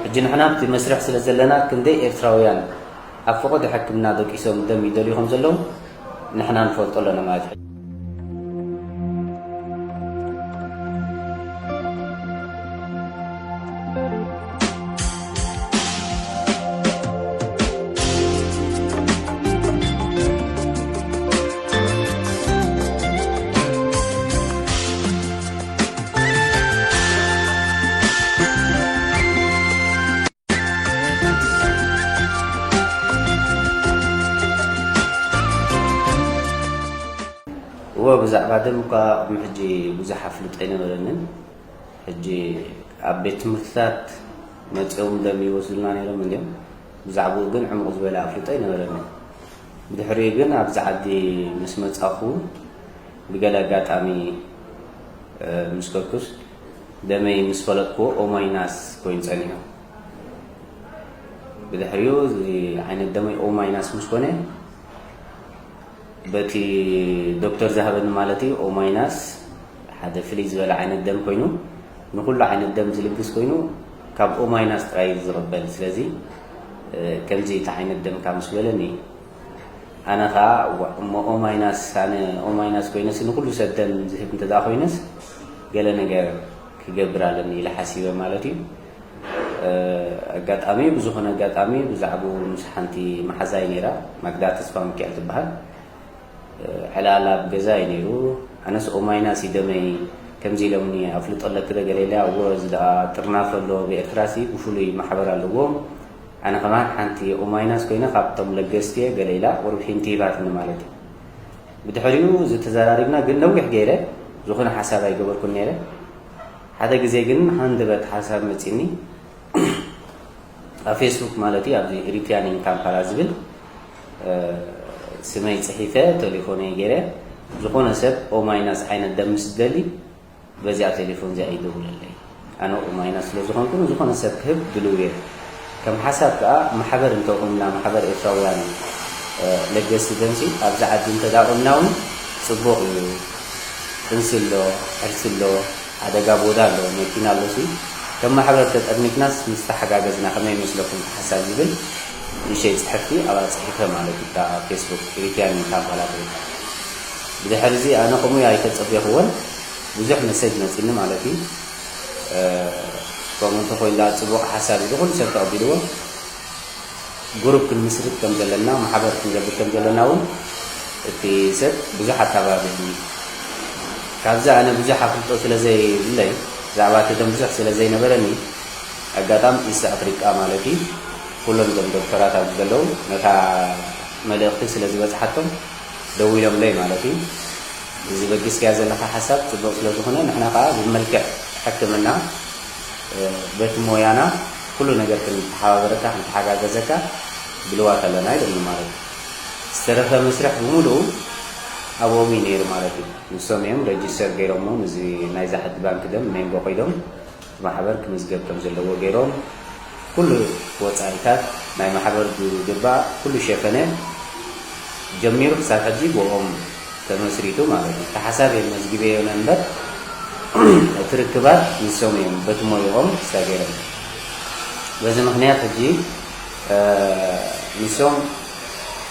ሕጂ ንሕና ኣብቲ መስርሕ ስለ ዘለና፣ ክንደይ ኤርትራውያን ኣብ ፈቐዶ ሕክምና ደቂሶም ደም ይደልዩ ከም ዘለዉ ንሕና ንፈልጦ ኣለና ማለት እዩ። እወ፣ ብዛዕባ ደም እኳ ቅድሚ ሕጂ ብዙሕ ኣፍልጦ ኣይነበረንን። ሕጂ ኣብ ቤት ትምህርትታት መጺኦም ደም ይወስዱልና ነይሮም እንድዮም። ብዛዕባኡ ግን ዕሙቕ ዝበለ ኣፍልጦ ኣይነበረንን። ብድሕሪኡ ግን ኣብዚ ዓዲ ምስ መጻኹ ብገለ ኣጋጣሚ፣ እ፣ ምስ ከድኩስ ደመይ ምስ ፈለጥክዎ ኦ ማይናስ ኮይኑ ጸኒሑ። ብድሕሪኡ እዚ ዓይነት ደመይ ኦ ማይናስ ምስ ኮነ፣ በቲ ዶክተር ዝሃበኒ ማለት እዩ፣ ኦ ማይናስ ሓደ ፍልይ ዝበለ ዓይነት ደም ኮይኑ፣ ንኹሉ ዓይነት ደም ዝልግስ ኮይኑ፣ ካብ ኦ ማይናስ ጥራይ እዩ ዝቕበል። ስለዚ፣ እ፣ ከምዚ እቲ ዓይነት ደምካ ምስ በለኒ፣ ኣነ ኸኣ፣ "እዋ፣ እሞ ኦ ማይናስ፣ ኣነ ኦ ማይናስ ኮይነስ ንኹሉ ሰብ ደም ዝህብ እንተ ደኣ ኮይነስ፣ ገለ ነገር ክገብር ኣለኒ" ኢለ ሓሲበ ማለት እዩ። እ፣ ኣጋጣሚ፣ ብዝኾነ ኣጋጣሚ ብዛዕባኡ ምስ ሓንቲ መሓዛይ ነይራ፣ ማግዳ ተስፋሚካኤል ትበሃል። እ፣ ዕላል ኣብ ገዛ እዩ ነይሩ። ኣነስ ኦ ማይናስ እዩ ደመይ፣ ከምዚ ኢሎምኒ፣ "ኣፍልጦ ኣለኪ ዶ?" ገለ ኢለ፣ "እወ፣ እዚ ደኣ ጥርናፈ ኣሎ፣ ብኤርትራሲ ብፍሉይ ማሕበር ኣለዎም። ኣነ ከማን ሓንቲ ኦ ማይናስ ኮይነ ካብቶም ለገስቲ እየ" ገለ ኢላ፣ ቁሩብ ሂንቲ ሂባትኒ ማለት እዩ። ብድሕሪኡ ዝተዘራሪብና ግን ነዊሕ ገይረ ዝኾነ ሓሳብ ኣይገበርኩን ነይረ። ሓደ ግዜ ግን ሃንደበት ሓሳብ መጺኒ። ኣብ ፌስቡክ ማለት እዩ፣ ኣብዚ ኢሪትሪያን ኢን ካምፓላ ዝብል፣ እ፣ ስመይ ጽሒፈ፣ ቴሌፎነይ ገይረ፣ ዝኾነ ሰብ ኦ ማይናስ ዓይነት ደም ምስ ዝደሊ በዚኣ ቴሌፎን እዚኣ ይደውለለይ። ኣነ ኦ ማይናስ ስለ ዝኾንኩ ንዝኾነ ሰብ ክህብ ድልው እየ። ከም ሓሳብ ከኣ ማሕበር እንተኾንና፣ ማሕበር ኤርትራውያን፣ እ፣ ለገስቲ ደምሲ ኣብዚ ዓዲ እንተ ደኣ ቆምና እውን ጽቡቕ እዩ። ጥንሲ ኣሎ፣ ሕርሲ ኣሎ፣ ሓደጋ ቦዳ ኣሎ፣ መኪና ኣሎ ሲ፣ ከም ማሕበር ተጠርኒፍናስ ምስ ተሓጋገዝና ከመይ ይመስለኩም እቲ ሓሳብ ዝብል ንእሽተይ ጽሕፍቲ ኣብኣ ጽሒፈ ማለት እዩ፣ እታ ፌስቡክ ኢሪትሪያን ኢን ካምፓላ ትብል። ብድሕሪ እዚ ኣነ ከምኡ ኣይተጸቤኽዎን፣ ብዙሕ መሴጅ መጺኒ ማለት እዩ። እ፣ ከምኡ እንተኾይኑ ደኣ ጽቡቕ ሓሳብ እዩ፣ ኩሉ ሰብ ተቐቢልዎ። ጉሩፕ ክንምስርት ከም ዘለና፣ ማሕበር ክንገብር ከም ዘለና እውን እቲ ሰብ ብዙሕ ኣተባቢዕኒ። ካብዚ ኣነ ብዙሕ ኣፍልጦ ስለ ዘይብለይ፣ ብዛዕባ እቲ ደም ብዙሕ ስለ ዘይነበረኒ፣ ኣጋጣሚ ኢስት ኣፍሪቃ ማለት እዩ፣ ኩሎም እዞም ዶክተራት ኣብዚ ዘለዉ ነታ መልእኽቲ ስለ ዝበጽሓቶም ደዊሎምለይ ማለት እዩ። እዚ በጊስካዮ ዘለኻ ሓሳብ ጽቡቕ ስለ ዝኾነ፣ ንሕና ከኣ ብመልክዕ ሕክምና፣ እ፣ በቲ ሞያና ኩሉ ነገር ክንተሓባበረካ፣ ክንተሓጋገዘካ ድልዋት ኣለና ኢሎምኒ ማለት እዩ። ዝተረፈ መስርሕ ብምሉኡ ኣብኦም እዩ ነይሩ ማለት እዩ። ንሶም እዮም ረጅስተር ገይሮሞ፣ እዚ ናይዛ ሕጂ ባንክ ደም ሜንጎ ኮይዶም ማሕበር ክምዝገብ ከም ዘለዎ ገይሮም፣ ኩሉ ወጻኢታት ናይ ማሕበር ዝግባእ ኩሉ ሸፈነ ጀሚሩ ክሳብ ሕጂ ብኦም ተመስሪቱ ማለት እዩ። እቲ ሓሳብ እየ መዝጊበዮ እምበር፣ እቲ ርክባት ንሶም እዮም በቲ ሞይኦም ክስታ ገይሮም። በዚ ምኽንያት ሕጂ፣ እ፣ ንሶም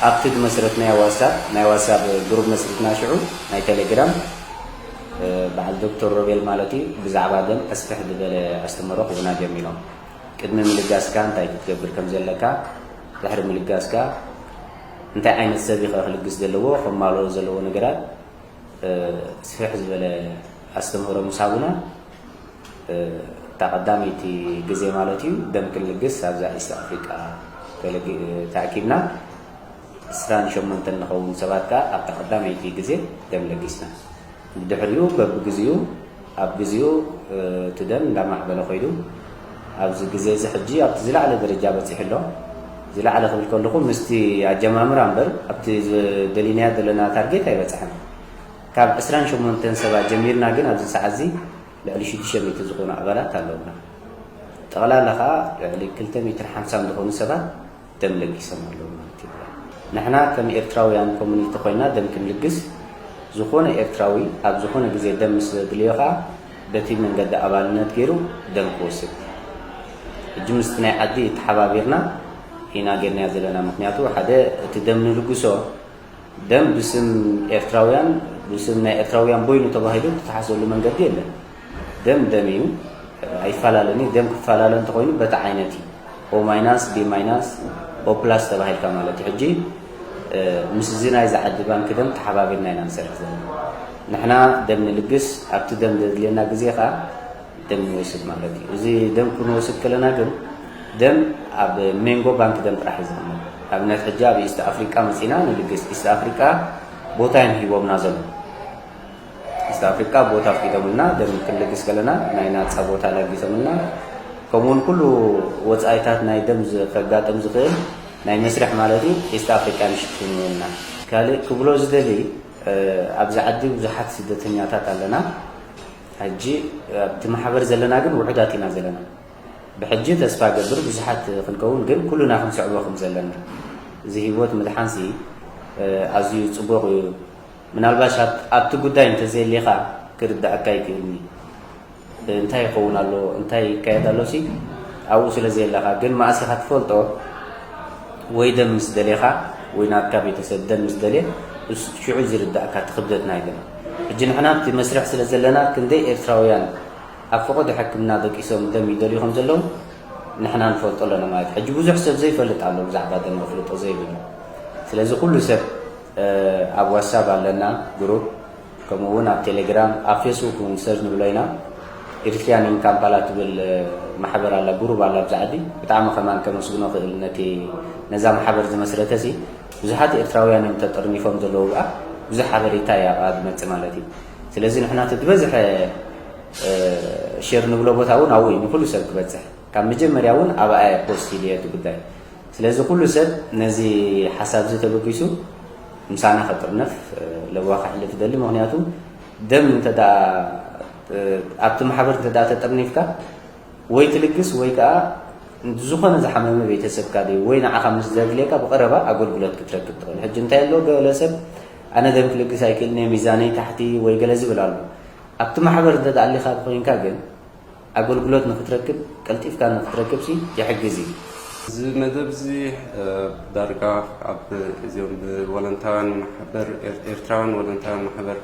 ኣብቲ ዝመስረትናዮ ዋትሳፕ፣ ናይ ዋትሳፕ ግሩፕ መስሪትና ሽዑ፣ ናይ ቴሌግራም፣ እ፣ በዓል ዶክተር ሮቤል ማለት እዩ፣ ብዛዕባ ደም ኣስፍሕ ዝበለ ኣስተምህሮ ክህቡና ጀሚሮም። ቅድሚ ምልጋስካ እንታይ ክትገብር ከም ዘለካ፣ ድሕሪ ምልጋስካ እንታይ ዓይነት ሰብ ኢኻ ክልግስ ዘለዎ፣ ከማልኦ ዘለዎ ነገራት፣ እ፣ ስፍሕ ዝበለ ኣስተምህሮ ምስ ሃቡና፣ እ፣ እታ ቀዳመይቲ ግዜ ማለት እዩ፣ ደም ክንልግስ ኣብዛ ኢስት ኣፍሪቃ ተለጊ-፣ ተኣኪብና። ዕስራን ሸሞንተን ንኸውን ሰባት ከኣ ኣብታ ቀዳመይቲ ግዜ ደም ለጊስና። ብድሕሪኡ በብግዜኡ፣ ኣብ ግዜኡ፣ እ፣ እቲ ደም እንዳማዕበለ ኸይዱ፣ ኣብዚ ግዜ እዚ ሕጂ ኣብቲ ዝለዓለ ደረጃ በጺሑ ኣሎ። ዝለዓለ ክብል ከለኹ፣ ምስቲ ኣጀማምራ እምበር፣ ኣብቲ ዝደሊናዮ ዘለና ታርጌት ኣይበጽሐን። ካብ ዕስራን ሸሞንተን ሰባት ጀሚርና ግን ኣብዚ ሰዓት እዚ ልዕሊ ሽዱሽተ ሚእቲ ዝኾኑ ኣባላት ኣለውና። ጠቕላላ ኸኣ ልዕሊ ክልተ ሚእትን ሓምሳን ዝኾኑ ሰባት ደም ለጊሶም ኣለዉ ማለት እዩ። ንሕና ከም ኤርትራውያን ኮሙኒቲ ኮይና ደም ክንልግስ፣ ዝኾነ ኤርትራዊ ኣብ ዝኾነ ግዜ ደም ምስ ዘድልዮ ኸኣ በቲ መንገዲ ኣባልነት ገይሩ ደም ክወስድ። ሕጂ ምስቲ ናይ ዓዲ ተሓባቢርና ኢና ጌርናዮ ዘለና። ምክንያቱ ሓደ እቲ ደም ንልግሶ ደም ብስም ኤርትራውያን፣ ብስም ናይ ኤርትራውያን በይኑ ተባሂሉ ክትሓሰሉ መንገዲ የለን። ደም ደም እዩ፣ ኣይፈላለን እዩ። ደም ክፈላለ እንተኾይኑ በቲ ዓይነት እዩ። ኦ ማይናስ፣ ቢ ማይናስ፣ ኦ ፕላስ ተባሂልካ ማለት እዩ። ሕጂ ምስዚ ናይዚ ዓዲ ባንክ ደም ተሓባቢርና ኢና ንሰርሕ ዘለና። ንሕና ደም ንልግስ፣ ኣብቲ ደም ዘድልየና ግዜ ከዓ ደም ንወስድ ማለት እዩ። እዚ ደም ክንወስድ ከለና ግን ደም ኣብ ሜንጎ ባንክ ደም ጥራሕ እዩ ዝቕመጥ። ኣብነት ሕጂ ኣብ ኢስት ኣፍሪቃ መፂና ንልግስ። ኢስት ኣፍሪቃ ቦታ እዮም ሂቦምና ዘሎ። ኢስት ኣፍሪቃ ቦታ ኣፍቂዶምልና፣ ደም ክንልግስ ከለና ናይ ናፃ ቦታ ለጊሶምልና። ከምኡውን ኩሉ ወፃኢታት ናይ ደም ዝ- ከጋጥም ዝኽእል ናይ መስርሕ ማለት እዩ፣ ኢስት ኣፍሪቃ ንሽፍንልና። ካልእ ክብሎ ዝደሊ ኣብዚ ዓዲ ብዙሓት ስደተኛታት ኣለና። ሕጂ ኣብቲ ማሕበር ዘለና ግን ውሑዳት ኢና ዘለና። ብሕጂ ተስፋ ገብር ብዙሓት ክንከውን ግን ኩሉና ክንስዕቦ ከም ዘለና። እዚ ህይወት ምድሓንሲ ኣዝዩ ጽቡቕ እዩ። ምናልባሽ ኣብቲ ጉዳይ እንተዘየሊኻ ክርዳእካ ይክእልኒ። እንታይ ይኸውን ኣሎ እንታይ ይካየድ ኣሎ ሲ ኣብኡ ስለ ዘየለኻ ግን ማእሲኻ ትፈልጦ ወይ ደም ምስ ደሌኻ ወይ ናትካ ቤተሰብ ደም ምስ ደልየ ሽዑ ዝርዳእካ እቲ ክብደት ናይ ደም። ሕጂ ንሕና ኣብቲ መስርሕ ስለ ዘለና ክንደይ ኤርትራውያን ኣብ ፈቐዶ ሕክምና ደቂሶም ደም ይደልዩ ከም ዘለዉ ንሕና ንፈልጦ ኣለና ማለት እዩ። ሕጂ ብዙሕ ሰብ ዘይፈልጥ ኣሎ ብዛዕባ ደም ኣፍልጦ ዘይብሉ። ስለዚ ኩሉ ሰብ ኣብ ዋትሳፕ ኣለና ግሩፕ ከምኡ እውን ኣብ ቴሌግራም ኣብ ፌስቡክ እውን ሰርች ንብሎ ኢና። ኤሪትሪያን ኢን ካምፓላ ትብል ማሕበር ኣላ ግሩፕ ኣላ ኣብዚ ዓዲ። ብጣዕሚ ከማን ከመስግኖ ክእል ነቲ ነዛ ማሕበር ዝመስረተ ሲ ብዙሓት ኤርትራውያን እዮም ተጠርኒፎም ዘለዉ ብኣ ብዙሕ ሓበሬታ እያ ብኣ ዝመፅእ ማለት እዩ። ስለዚ ንሕና እቲ ዝበዝሐ ሼር ንብሎ ቦታ እውን ኣብኡ እዩ ንኩሉ ሰብ ክበፅሕ ካብ መጀመርያ እውን ኣብኣ እየ ፖስት ኢለ እቲ ጉዳይ። ስለዚ ኩሉ ሰብ ነዚ ሓሳብ እዚ ተበጊሱ ምሳና ከጥርነፍ ለዋ ክሕልፍ ይደሊ። ምክንያቱ ደም እንተ ኣብቲ ማሕበር እንተ ተጠርኒፍካ ወይ ትልግስ ወይ ከዓ ዝኾነ ዝሓመመ ቤተሰብካ ድዩ ወይ ንዓኻ ምስ ዘድልየካ ብቐረባ ኣገልግሎት ክትረክብ ትኽእል። ሕጂ እንታይ ኣሎ ገለ ሰብ ኣነ ደም ክልግስ ኣይክእልን እየ ሚዛነይ ታሕቲ ወይ ገለ ዝብል ኣሎ። ኣብቲ ማሕበር እንተ ኣሊኻ ኮይንካ ግን ኣገልግሎት ንክትረክብ ቀልጢፍካ ንክትረክብ ሲ ይሕግዝ እዩ። እዚ መደብ እዚ ዳርጋ ኣብ እዚኦም ብወለንታውያን ማሕበር ኤርትራውያን ወለንታውያን ማሕበር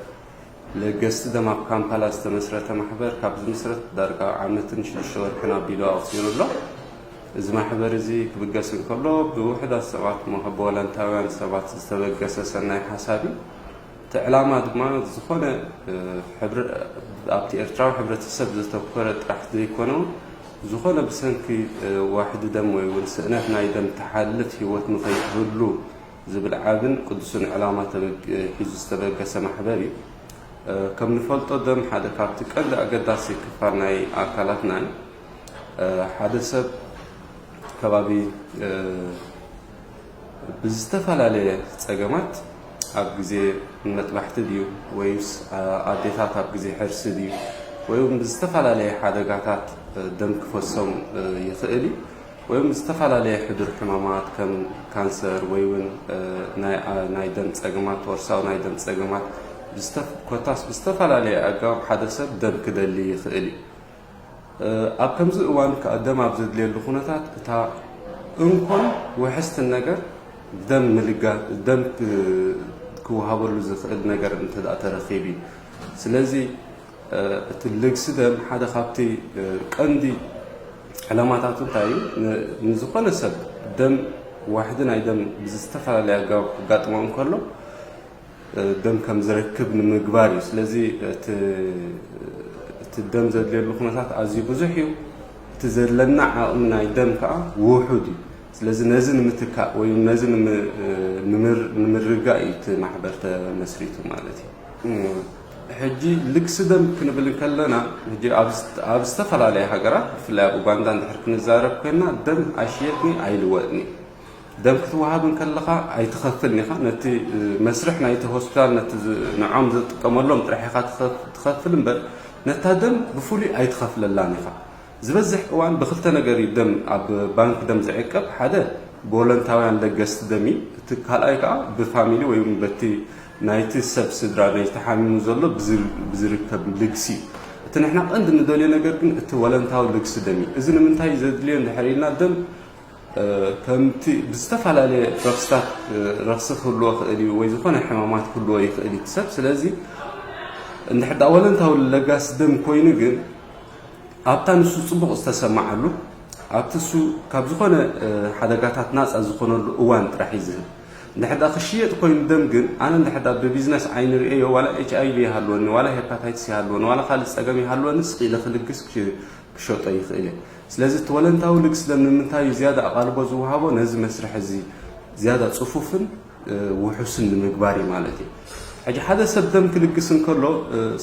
ለገስቲ ደም ኣብ ካምፓላ ዝተመስረተ ማሕበር ካብ ዝምስረት ዳርጋ ዓመትን ሽዱሽተ ወርሕን ኣቢሉ ኣቕፂሩ ኣሎ። እዚ ማሕበር እዚ ክብገስ እንከሎ ብውሕዳት ሰባት ብወለንታውያን ሰባት ዝተበገሰ ሰናይ ሓሳብ እዩ። እቲ ዕላማ ድማ ዝኾነ ኣብቲ ኤርትራዊ ሕብረተሰብ ዘተኮረ ጥራሕ ዘይኮነ እውን ዝኾነ ብሰንኪ ዋሕዲ ደም ወይ እውን ስእነት ናይ ደም ትሓልፍ ህይወት ንኸይትህሉ ዝብል ዓብን ቅዱስን ዕላማ ሒዙ ዝተበገሰ ማሕበር እዩ። ከም ንፈልጦ ደም ሓደ ካብቲ ቀንዲ ኣገዳሲ ክፋል ናይ ኣካላትና እዩ። ሓደ ሰብ ከባቢ ብዝተፈላለየ ጸገማት ኣብ ግዜ መጥባሕቲ ድዩ ወይስ ኣዴታት ኣብ ግዜ ሕርሲ ድዩ ወይ እውን ብዝተፈላለየ ሓደጋታት ደም ክፈሶም ይኽእል እዩ። ወይ እውን ዝተፈላለየ ሕዱር ሕማማት ከም ካንሰር ወይ እውን ናይ ደም ጸገማት፣ ወርሳዊ ናይ ደም ጸገማት ኮታስ ብዝተፈላለየ ኣገባብ ሓደ ሰብ ደም ክደሊ ይኽእል እዩ። ኣብ ከምዚ እዋን ከኣ ደም ኣብ ዘድልየሉ ኩነታት እታ እንኮን ውሕስትን ነገር ደም ምልጋ ደም ክወሃበሉ ዝኽእል ነገር እንተ ደኣ ተረኺቡ እዩ። ስለዚ እቲ ልግሲ ደም ሓደ ካብቲ ቀንዲ ዕላማታቱ እንታይ እዩ? ንዝኾነ ሰብ ደም ዋሕዲ ናይ ደም ብዝተፈላለየ ኣገባብ ክጋጥሞ እንከሎ ደም ከም ዝረክብ ንምግባር እዩ። ስለዚ እቲ ደም ዘድልየሉ ኩነታት ኣዝዩ ብዙሕ እዩ። እቲ ዘለና ዓቕሚ ናይ ደም ከዓ ውሑድ እዩ። ስለዚ ነዚ ንምትካእ ወይ ነዚ ንምርጋእ እዩ እቲ ማሕበር ተመስሪቱ ማለት እዩ። ሕጂ ልግሲ ደም ክንብል እንከለና ሕጂ ኣብ ዝተፈላለያ ሃገራት ብፍላይ ኣብ ኡጋንዳ እንድሕር ክንዛረብ ኮይንና ደም ኣይሽየጥን እዩ ኣይልወጥን እዩ። ደም ክትወሃብ እንከለኻ ኣይትኸፍልን ኢኻ። ነቲ መስርሕ ናይቲ ሆስፒታል ነቲ ንዖም ዝጥቀመሎም ጥራሕ ኢኻ ትኸፍል እምበር ነታ ደም ብፍሉይ ኣይትኸፍለላን ኢኻ። ዝበዝሕ እዋን ብክልተ ነገር እዩ ደም ኣብ ባንክ ደም ዝዕቀብ። ሓደ ብወለንታውያን ለገስቲ ደም እዩ። እቲ ካልኣይ ከዓ ብፋሚሊ ወይ እውን በቲ ናይቲ ሰብ ስድራ ናይቲ ሓሚሙ ዘሎ ብዝርከብ ልግሲ እዩ። እቲ እቲ ንሕና ቀንዲ ንደልዮ ነገር ግን እቲ ወለንታዊ ልግሲ ደም እዩ። እዚ ንምንታይ እዩ ዘድልዮ እንድሕር ኢልና፣ ደም ከምቲ ብዝተፈላለየ ረኽስታት ረኽሲ ክህልዎ ይኽእል እዩ ወይ ዝኾነ ሕማማት ክህልዎ ይኽእል እዩ ሰብ። ስለዚ እንድሕር ደኣ ወለንታዊ ለጋሲ ደም ኮይኑ ግን ኣብታ ንሱ ጽቡቕ ዝተሰማዓሉ፣ ኣብቲ እሱ ካብ ዝኾነ ሓደጋታት ናጻ ዝኾነሉ እዋን ጥራሕ እዩ ዝህብ። እንድሕር ደኣ ክሽየጥ ኮይኑ ደም ግን ኣነ እንድሕር ደኣ ብቢዝነስ ዓይኒ ርእየዮ፣ ዋላ ኤች ኣይ ቪ ይሃልወኒ፣ ዋላ ሄፓታይትስ ይሃልወኒ፣ ዋላ ካልእ ጸገም ይሃልወኒ፣ ስቕ ኢለ ክልግስ ክሸጦ ይኽእል እየ። ስለዚ እቲ ወለንታዊ ልግሲ ደም ንምንታይ እዩ ዝያዳ ኣቓልቦ ዝወሃቦ? ነዚ መስርሕ እዚ ዝያዳ ጽፉፍን ውሑስን ንምግባር እዩ ማለት እዩ። ሕጂ ሓደ ሰብ ደም ክልግስ እንከሎ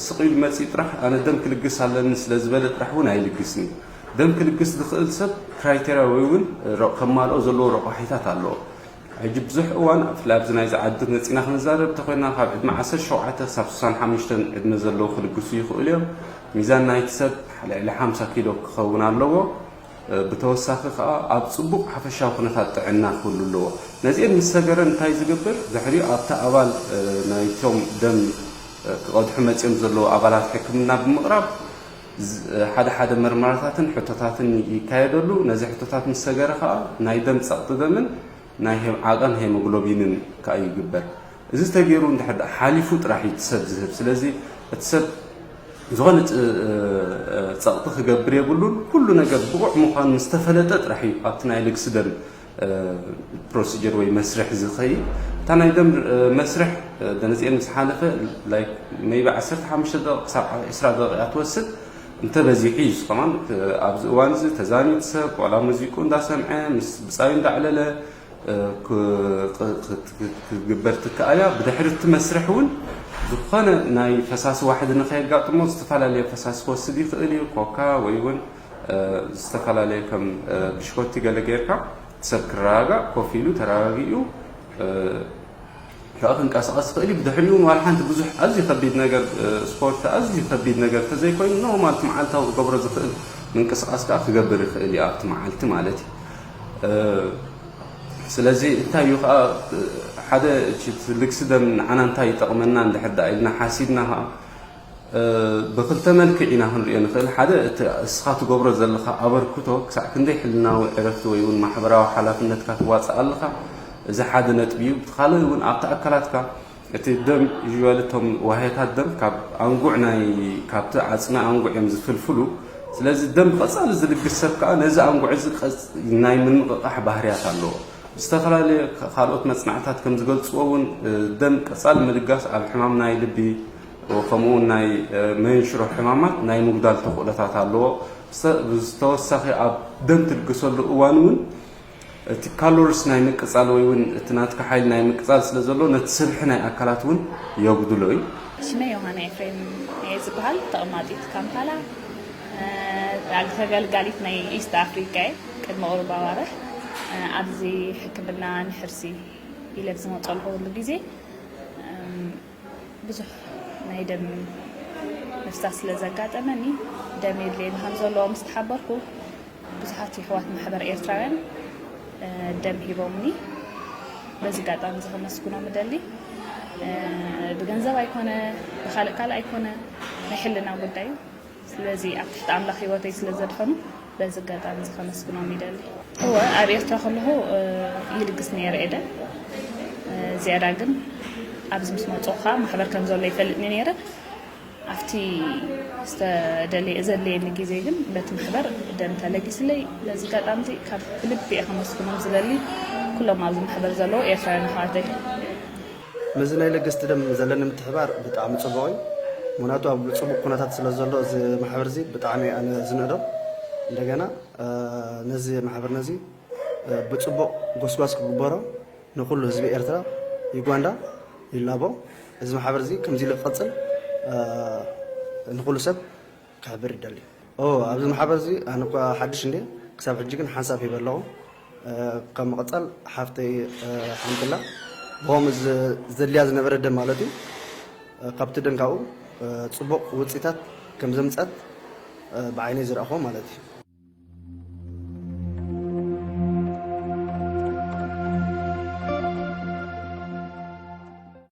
ስቕ ኢሉ መፂኡ ጥራሕ ኣነ ደም ክልግስ ኣለኒ ስለ ዝበለ ጥራሕ እውን ኣይልግስን እዩ። ደም ክልግስ ዝኽእል ሰብ ክራይቴርያ ወይ እውን ከማልኦ ዘለዎ ረቋሒታት ኣለዎ። ሕጂ ብዙሕ እዋን ብፍላይ ኣብዚ ናይዚ ዓዲ መፂና ክንዛረብ እንተኮይና ካብ ዕድመ ዓሰርተ ሸውዓተ ክሳብ ስሳን ሓሙሽተን ዕድመ ዘለዉ ክልግሱ ይኽእሉ እዮም። ሚዛን ናይቲ ሰብ ልዕሊ ሓምሳ ኪሎ ክኸውን ኣለዎ። ብተወሳኺ ከዓ ኣብ ፅቡቕ ሓፈሻዊ ኩነታት ጥዕና ክህሉ ኣለዎ። ነዚአን ምስ ሰገረ እንታይ ዝገብር? ድሕሪኡ ኣብቲ ኣባል ናይቶም ደም ክቐድሑ መፂኦም ዘለዉ ኣባላት ሕክምና ብምቕራብ ሓደ ሓደ መርመራታትን ሕቶታትን ይካየደሉ። ነዚ ሕቶታት ምስ ሰገረ ከዓ ናይ ደም ፀቕጢ ደምን ናይ ዓቐን ሄሞግሎቢንን ከዓ ይግበር። እዚ ተገይሩ እንድሕር ሓሊፉ ጥራሕ እዩ እቲ ሰብ ዝህብ። ስለዚ እቲ ሰብ ዝኾነ ፀቕጢ ክገብር የብሉን። ኩሉ ነገር ብቑዕ ምዃኑ ምስ ተፈለጠ ጥራሕ እዩ ኣብቲ ናይ ልግሲ ደም ፕሮሲጀር ወይ መስርሕ ዝኸይድ። እታ ናይ ደም መስርሕ ደነዚኤን ምስ ሓለፈ ሜይቢ ዓሰርተ ሓሙሽተ ደቂቕ ክሳብ ዕስራ ደቂቕ እያ ትወስድ። እንተበዚሑ እዩ ዝኸማን ኣብዚ እዋን እዚ ተዛኒት ሰብ ዋላ ሙዚቁ እንዳሰምዐ ምስ ብፃዩ እንዳዕለለ ክግበር ትከኣል እያ። ብድሕሪ እቲ መስርሕ እውን ዝኾነ ናይ ፈሳሲ ዋሕዲ ንኸየጋጥሞ ዝተፈላለየ ፈሳሲ ክወስድ ይኽእል እዩ። ኮካ ወይ እውን ዝተፈላለየ ከም ብሽኮቲ ገለ ጌርካ ሰብ ክረጋጋእ ኮፍ ኢሉ ተረጋጊኡ ከዓ ክንቀሳቐስ ይኽእል እዩ። ብድሕሪኡ እውን ዋላ ሓንቲ ብዙሕ ኣዝዩ ከቢድ ነገር ስፖርት ኣዝዩ ከቢድ ነገር ተዘይኮይኑ ኖርማል እቲ መዓልታዊ ክገብሮ ዝኽእል ምንቅስቃስ ከዓ ክገብር ይኽእል እዩ ኣብቲ መዓልቲ ማለት እዩ። ስለዚ እንታይ እዩ ከዓ ሓደ ልግሲ ደም ንዓና እንታይ ይጠቕመና እንድሕር ደኣ ኢልና ሓሲብና ከዓ ብክልተ መልክዕ ኢና ክንሪኦ ንኽእል። ሓደ እቲ እስኻ ትገብሮ ዘለኻ ኣበርክቶ ክሳዕ ክንደይ ሕልናዊ ዕረፍቲ ወይ እውን ማሕበራዊ ሓላፍነትካ ትዋፅእ ኣለኻ፣ እዚ ሓደ ነጥቢ እዩ። ብቲ ካልእ እውን ኣብቲ ኣካላትካ እቲ ደም ዩዋል እቶም ዋህያታት ደም ካብ ኣንጉዕ ናይ ካብቲ ዓፅሚ ኣንጉዕ እዮም ዝፍልፍሉ። ስለዚ ደም ብቐፃሊ ዝልግስ ሰብ ከዓ ነዚ ኣንጉዕ እዚ ናይ ምንቕቓሕ ባህርያት ኣለዎ። ዝተፈላለየ ካልኦት መፅናዕታት ከም ዝገልፅዎ እውን ደም ቀፃሊ ምልጋስ ኣብ ሕማም ናይ ልቢ ከምኡ እውን ናይ መንሽሮ ሕማማት ናይ ምጉዳል ተኽእሎታት ኣለዎ። ዝተወሳኺ ኣብ ደም ትልግሰሉ እዋን እውን እቲ ካሎርስ ናይ ምቅፃል ወይ እውን እቲ ናትካ ሓይሊ ናይ ምቅፃል ስለ ዘሎ ነቲ ስብሒ ናይ ኣካላት እውን የጉድሎ እዩ። ሽመይ ዮሃና ኤፍሬም እየ ዝበሃል። ተቐማጢት ካምፓላ፣ ተገልጋሊት ናይ ኢስት ኣፍሪካ እየ። ቅድሚ ቁሩብ ኣዋርሕ ኣብዚ ሕክምና ንሕርሲ ኢለ ብዝመፀልኩ ኩሉ ግዜ ብዙሕ ናይ ደም ምፍሳስ ስለ ዘጋጠመኒ ደም የድልየኒ ከም ዘለዎ ምስ ተሓበርኩ ብዙሓት የሕዋት ማሕበር ኤርትራውያን ደም ሂቦምኒ። በዚ ኣጋጣሚ እዚ ከመስግኖም እደሊ። ብገንዘብ ኣይኮነ፣ ብካልእ ካልእ ኣይኮነ፣ ናይ ሕልና ጉዳይ እዩ። ስለዚ ኣብ ትሕቲ ኣምላኽ ህይወተይ ስለ ዘድሐኑ በዚ ኣጋጣሚ እዚ ከመስግኖም ይደሊ። እወ ኣብ ኤርትራ ከለኹ ይልግስ ነይረ እየ ደም። ዝያዳ ግን ኣብዚ ምስ መፅኡ ከዓ ማሕበር ከም ዘሎ ይፈልጥኒ ነይረ። ኣብቲ ዝተደለየ ዘድለየኒ ግዜ ግን በቲ ማሕበር ደም ተለጊስለይ። በዚ ኣጋጣሚ እዚ ካብ ብልቢ እየ ከመስግኖም ዝደሊ ኩሎም ኣብዚ ማሕበር ዘለዉ ኤርትራውያን ኣሕዋተይ። ምስዚ ናይ ለገስቲ ደም ዘለኒ ምትሕባር ብጣዕሚ ጽቡቕ እዩ። ምኽንያቱ ኣብ ጽቡቕ ኩነታት ስለ ዘሎ እዚ ማሕበር እዚ ብጣዕሚ ኣነ ዝንእዶ። እንደገና ነዚ ማሕበር ነዚ ብጽቡቕ ጎስጓስ ክግበሮ ንኹሉ ህዝቢ ኤርትራ፣ ዩጋንዳ ይላቦ። እዚ ማሕበር እዚ ከምዚ ኢሉ ክቐጽል ንኹሉ ሰብ ክሕብር ይደሊ። ኦ ኣብዚ ማሕበር እዚ ኣነ እኳ ሓድሽ እንዴ ክሳብ ሕጂ ግን ሓንሳብ ሂበ ኣለኹ። ካብ ምቕጻል ሓፍተይ ሓንቲ ኣላ ብኸምኡ ዘድልያ ዝነበረ ደም ማለት እዩ። ካብቲ ደም ካብኡ ጽቡቕ ውፅኢታት ከም ዘምፀት ብዓይነይ ዝረእኹ ማለት እዩ።